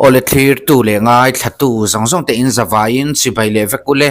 Awle thlirtu leh ngaithlatu zawng zawng te in zavaiin chibai leh vek ule.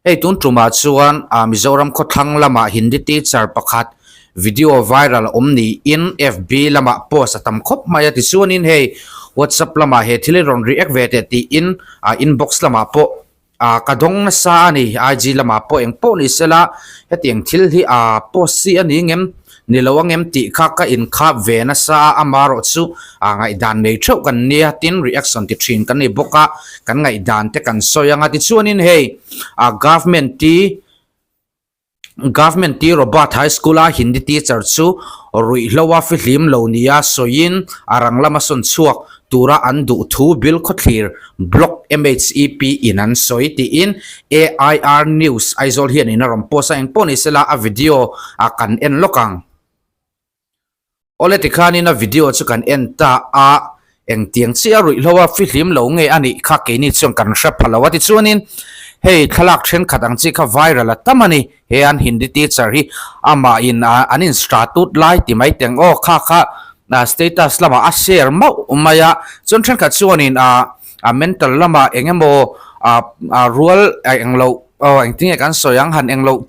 Hei tun tumah chuan ah Mizoram khawthlang lamah Hindi teacher pakhat video viral a awm niin FB lamah post a tam khawp mai a tichuanin hei WhatsApp lamah he thil hi rawn react ve teh tiin ah inbox lamah pawh Ah ka dawng nasa a ni, IG lamah pawh eng pawh ni sela hetiang thil hi ah post chi a ni ngem ni lo angem tih kha ka inkhap ve nasa a, amarawh chu ah ngaihdan nei theuh kan nia tin reaction ti thin kan ni bawk a, kan ngaihdan te kan sawi anga tichuanin hei ah government ti Government T Robert High School a Hindi teacher chu ruihhlo a fihlim lo nia sawiin a rang lama sawn chhuak tura an duh thu Bilkhawthlir Block MHEP in an sawi tiin AIR News Aizawl hian in a rawn post a, engpawh ni sela a video a kan en lawk ang. Awle tikhanin a video chu kan en ta a, engtiang chiah ruihhlo a fihlim lo nge a nih kha keini chuan kan hre pha lo a tichuanin hei thlalak thenkhat ang chi kha viral a tam a ni, he an Hindi teacher hi amah in an in statut lai ti mai teng aw kha kha status lamah a share mauh mai a, chuan thenkhat chuanin a mental lamah eng emaw a rual englo aw engtinge kan sawi ang han englo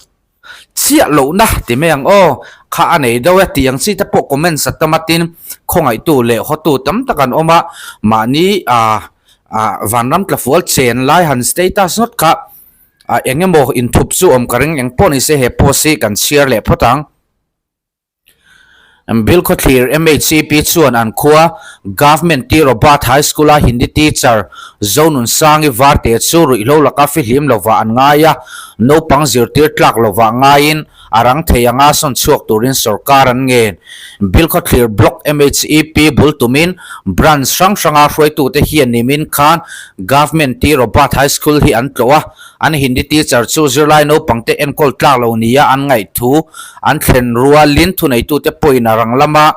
Chiah lohna ti mai ang aw, kha a nei deuh e tih ang chi te pawh comments a tam a tin khawngaihtu leh hawtu tam tak an awm a, mahni ah ah vanram tlafual chen lai han status ngawt kha ah eng emaw inthup chu awm ka ring eng pawh ni se he post hi kan chhiar leh phawt ang. Bilkhawthlir MHCP chuan an khua Government T Robert High School-a Hindi teacher Zonunsangi Varte chu ruihhlo laka fihlim lovah an ngai a, naupang zirtir tlak lovah ngaiin a rang thei anga sawn chhuak turin sorkar an ngen. Bilkhawthlir Block MHEP bul tumin branch hrang hranga hruaitute hian nimin khan Government T Robert High School hi an tlawh a, An Hindi teacher chu zirlai naupangte enkawl tlak lo nia an ngaih thu an thlen rualin thuneitute pawhin a rang lama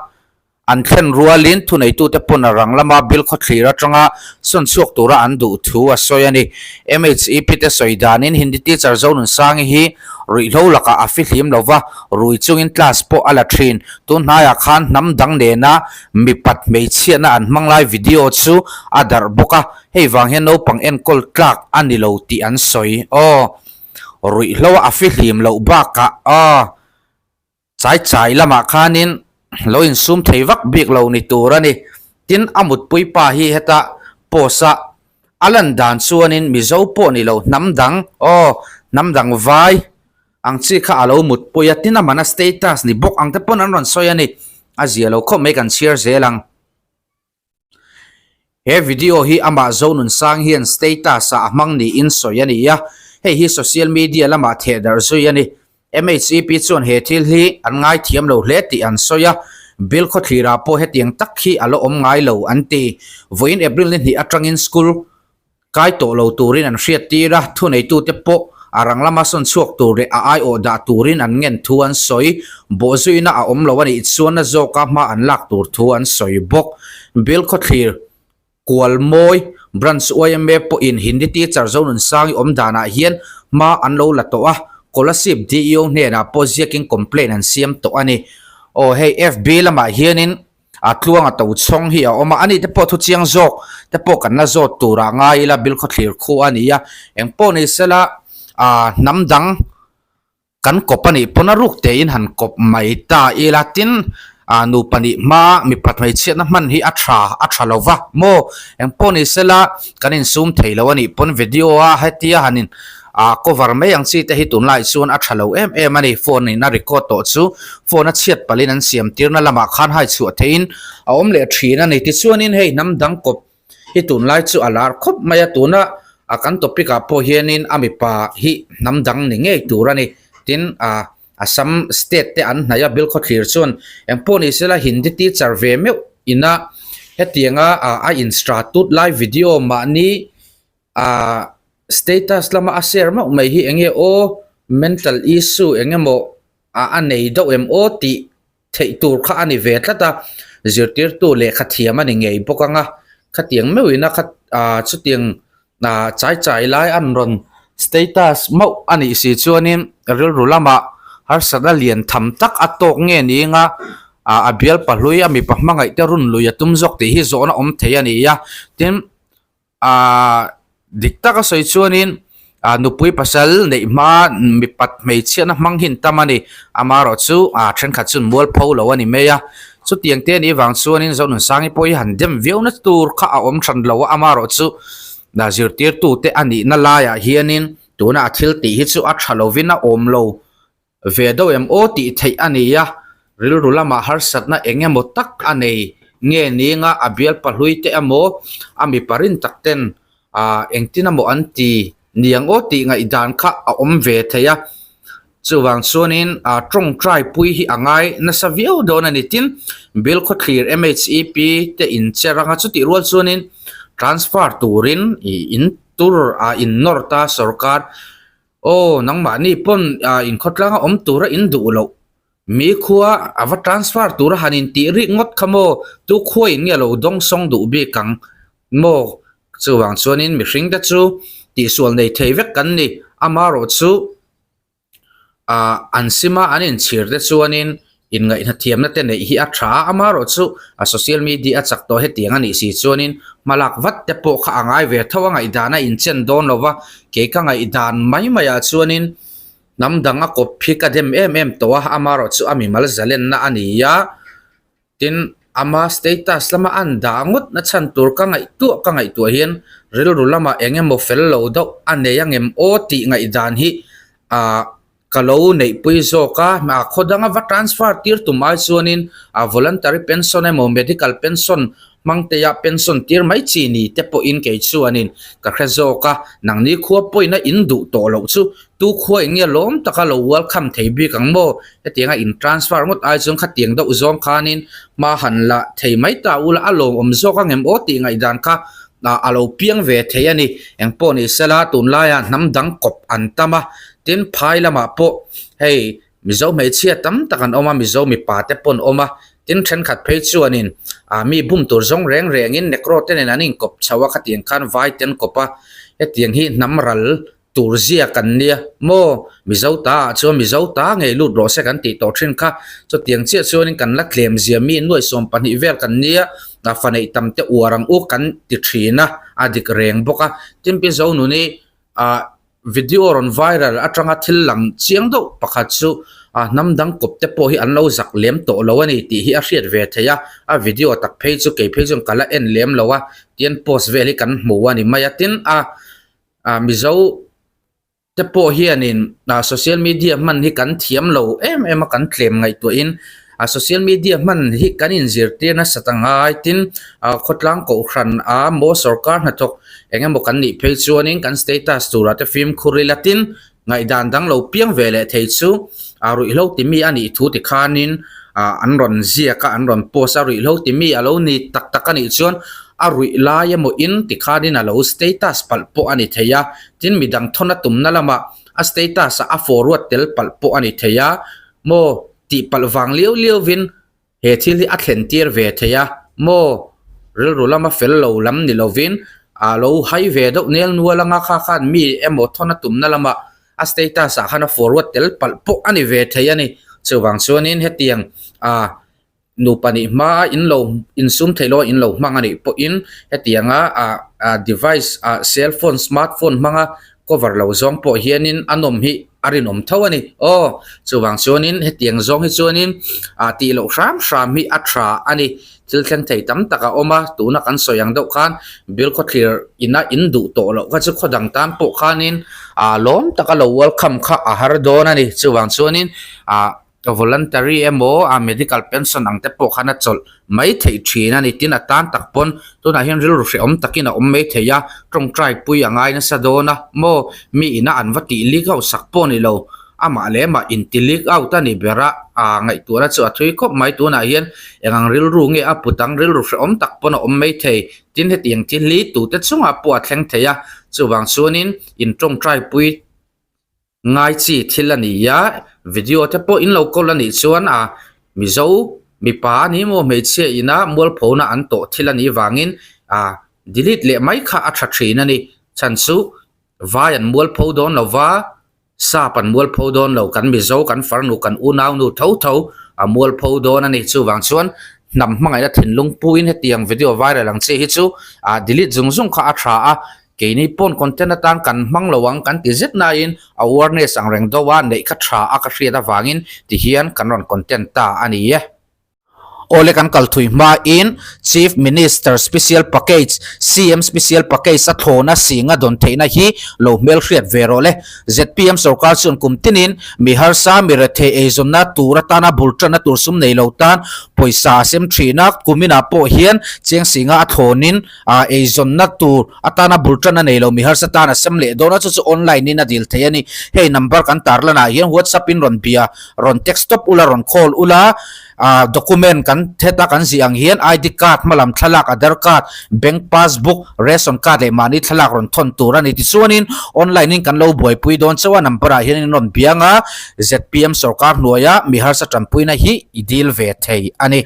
an thlen rualin thuneitute pawn a rang lama bill khawthlir atanga sawn chhuak tura an duh thu a sawi a ni. MHEP te sawi danin Hindi teacher Zonunsangi hi ruihhlo lakah a fihlim lova, rui chungin class pawh a la thin. Tun hnaiah khan hnam dang nena mipat hmeichhiatna an hmang lai video chu a darh bawk a. Hei vang hian naupang enkawl tlak a ni lo tih an sawi. Aw, ruihhlo a fihlim loh bakah aw, chai chai lamah khanin lo insum thei vak bik lo ni tur a ni. Tin, a mutpui pa hi heta post a a lan dan chuanin Mizo pawh ni lo hnam dang, aw, hnam dang vai ang chi kha a lo mutpui a. Tin, a mana status ni bawk ang te pawn an rawn sawi a ni. A zia lo khawp mai kan chhiar zel ang. He video hi amah Zonunsang hian status ah a hmang niin sawi a ni a, hei hi social media lamah theh darh zui a ni. MHEP chuan he thil hi an ngaithiam lo hle tih an sawi a, Bill khawthlirah pawh hetiang tak hi a la awm ngai lo an ti. Vawiin April ni hnih atangin school Kai tawh lo turin an hriattir a, thuneitute pawh a rang lama sawn chhuak tur leh a aiawh dah turin an ngen thu an sawi. Bawhzuina a awm lo a nih chuan na zawka hma an lak tur thu an sawi bawk. Bilkhawthlir Kualmawi Branch yma pawhin Hindi teacher Zonunsangi awm danah hian hma an lo la tawh a, Kolasib DEO hnenah pawh ziakin complaint an siam tawh a ni. Aw hei FB lamah hianin A tluang a to chhawng hi a awm a, ani te pawh thu chiang zawk te pawh kan la zawt tur ah ngai ila Bilkhawthlir khu a ni a, eng pawh ni sela ah hnam dang kan kawp a nih pawn a ruk tein han kawp mai ta ila tin ah nupa nih hma mipat hmeichhiatna hman hi a tha a tha lo va maw eng pawh ni sela kan insum thei lo a nih pawn video a hetia han in Ah cover mai ang chi te hi tunlai chuan a tha lo em em a ni. Phone in a record tawh chu phone a chhiat palhin an siam tirna lamah khan hai chhuah theihin a awm leh thin a ni. Tichuanin hei hnam dang kawp hi tunlai chu a lar khawp mai a, tuna a kan topic ah pawh hianin a mipa hi hnam dang ni ngei tur a ni. Tin ah Assam state te an hnaih a Bilkhawthlir chuan engpawh ni sela Hindi teacher ve meuh ina hetianga a instratut lai video mahni Ahh status lama a share mauh mai hi enge aw mental issue eng emaw a a nei deuh em aw tih theih tur kha a ni ve tlat a, zirtirtu lehkha thiam a ni ngei bawk ang a, khatiang meuhin a kha ahh chutiang ahh chai chai lai an rawn status mauh a nih si chuanin rilru lamah harsatna lian tham tak a tawk nge ni anga. A bial pahlui a mipa hmangaih te run lui a tum zawk tih hi zawhna awm thei a ni a. Tin, aaa dik taka sawi chuanin aa nupui pasal neih hma mipat hmeichhiatna hmang hi an tam a ni. Amaherawhchu aa thenkhat chu an mualpho lo a ni mai a. Chutiang te anih vang chuanin Zonunsangi pawh hi han dem viau na tur kha a awm hran lo a. Amaherawhchu zirtirtute a nihna laiah hianin tuna a thil tih hi chu a tha lovin a awm lo. Ve deuh em aw tih theih a ni a, rilru lamah harsatna eng emaw tak a nei nge ninga a bial pahlui te emaw a mipa rin tak ten ah engtin emaw an ti niang aw tih ngaihdan kha a awm ve thei a. Chuvang chuanin ah tawngtai pui hi a ngai nasa viau dawn a ni. Tin, Bilkhawthlir MHEP te incher anga chutih rual chuanin transfer turin ih in tur ah in nawr ta sorkar Aw, nangmahni pawn inkhawtlanga awm tura in duh loh. Mi khua a va transfer tura han intih rik ngawt kha maw? Tu khua in nge lo dawng sawng duh bik ang maw? Chuvang chuanin mihring te chu tihsual nei thei vek kan ni. Amaherawhchu an sima an inchhir te chuanin Inngaihhnathiamna te neih hi a tha a, amaherawhchu a social media a chak tawh hetiang a nih si chuanin hmalak vat te pawh kha a ngai ve tho a, ngaihdan a inchen dawn lo va, kei ka ngaihdan mai maiah chuanin hnam dang a kawp hi ka dem em em tawh a, amaherawhchu a mimal zalenna a ni a, tin ama status lama a an dah ngawt na chhan tur ka ngaihtuah ka ngaihtuah hian rilru lamah eng emaw fel lo deuh a nei angem aw tih ngaihdan hi ah. Ka lo neihpui zawk a, a khaw danga va transfer tir tum ai chuanin a voluntary pension emaw medical pension hmang teia pension tir mai chi ni te pawhin kei chuanin ka hre zawk a, nangni khua pawina in duh tawh loh chu tu khua in nge lawm taka lo welcome thei bik ang maw? Hetianga in transfer ngawt ai chuan khatiang deuh zawng khanin hma han la thei mai ta ula a lawmawm zawk angem aw tih ngaihdan kha a lo piang ve thei a ni. Engpawh ni sela tunlaiah hnam dang kawp an tam a, Tin, phai lamah pawh hei Mizo hmeichhia tam tak an awm a, Mizo mipa te pawh an awm a. Tin, thenkhat phei chuanin ah mi bum tur zawng reng rengin Negro te nen an inkawp chho a, khatiang khan vai te an kawp a. Hetiang hi hnam ral tur zia kan nia maw? Mizo ta ah chuan Mizo ta ngei lut rawh se kan tih tawh thin kha. Chutiang chiah chuanin kan la tlem zia mi nuai 12 vel kan nia, fa neih tam te uar ang u kan ti thin a, a dik reng bawk a. Tin, Pi Zonuni ah Video rawn viral atanga thil lang chiang deuh pakhat chu a hnam dang kawp te pawh hi an lo zak lem tawh lo a ni tih hi a hriat ve theih a, a video tak phei chu kei phei chuan ka la en lem lo a, tian post vel hi kan hmu a ni mai a, tin a Mizo te pawh hianin social media hman hi kan thiam lo em em a kan tlem ngaihtuahin A social media hman hi kan inzirtir nasat a ngai tin ah khawtlang kohhran a maw sorkar hnathawk eng emaw kan nih phei chuanin kan status turah te fimkhur ila tin ngaihdan dang lo piang ve leh thei chu ah ruihhlo timi a nih thu tikhanin ah an rawn ziak a an rawn post a ruihhlo timi a lo ni tak tak a nih chuan a ruih lai emaw in tikhanin a lo status palh pawh a ni thei a tin midang thawn a tumna lamah a status ah a forward tel palh pawh a ni thei a maw. Tih palh vang liau liauvin he thil hi a thlen tir ve thei a maw? Rilru lama fel lo lam ni lovin a lo hai ve deuh nel nual anga kha khan mi emaw thawn a tumna lamah a status ah khan a forward tel palh pawh a ni ve thei a ni. Chuvang chuanin hetiang ah nupa nih hma a in lo insum theih lo a in lo hmang a nih pawhin hetianga ah ah device ah cell phone smart phone hmanga cover lo zawng pawh hianin a nawm hi a rinawm tho a ni. Aw chuvang chuanin hetiang zawng hi chuanin ah tih loh hram hram hi a tha a ni. Thil thleng thei tam tak a awm a, tuna kan sawi ang deuh khan Bilkhawthlir ina in duh tawh loh kha chu khaw dang tan pawh khanin ah lawm taka lo welcome kha a har dawn a ni. Chuvang chuanin ah. Voluntary emaw a medical pension ang te pawh khan a chawlh mai theih thin a ni. Tin a tan tak pawn tunah hian rilru hrehawm takin a awm mai thei a, tawngtai pui a ngai nasa dawn a maw? Mi ina an va tih leak out sak pawh ni lo, amah leh amah inti leak out a ni ber a, aa ngaihtuahna chu a thui khawp mai. Tunah hian eng ang rilru nge a put ang, rilru hrehawm tak pawn a awm mai thei. Tin hetiang thil hi tute chungah pawh a thleng thei a, chuvang chuanin in tawngtai pui Ngai chi thil a ni a, video te pawh in lo kawl a nih chuan a Mizo mipa a ni maw hmeichhia ina mualphona an tawh thil a nih vangin a delete leh mai kha a tha thin a ni. Chhan chu vai an mualpho dawn lo va, sap an mualpho dawn lo, kan Mizo kan farnu kan unau nu tho tho a mualpho dawn a ni. Chuvang chuan hnam hmangaihna thinlung puin hetiang video viral ang chi hi chu ah delete zung zung kha a tha a, keini pawn content atan kan hmang lo ang kan ti zet nain awareness ang reng deuh a neih kha tha a ka hriat avangin tihian kan rawn content ta a ni e. Awle kan kal thui hmain Chief Minister Special Package, CM Special Package a thlawna singa dawn theihna hi lo hmelhriat ve rawh le. Zpm sorkar chuan kum tinin mi harsa, mi rethei eizawnna tur atana bul tanna tur sum nei lo tan pawisa a sem thin a, kuminah pawh hian cheng singa a thlawnin eizawnna tur atana bul tanna nei lo mi harsa tan a sem leh dawn a, chu chu online in a dil thei a ni. Hei number kan tarlanah hian WhatsApp in rawn bia, rawn text tawp ula, rawn call ula. Ah document kan heta kan zih ang hian ID card hmalam thlalak Aadhar card, bank passbook, ration card leh mahni thlalak rawn thawn tur a ni. Tichuanin online in kan lo buaipui dawn chauh a number ah hian in rawn biang a, zpm sorkar hnuaia mi harsa tanpuina hi i dil ve thei a ni.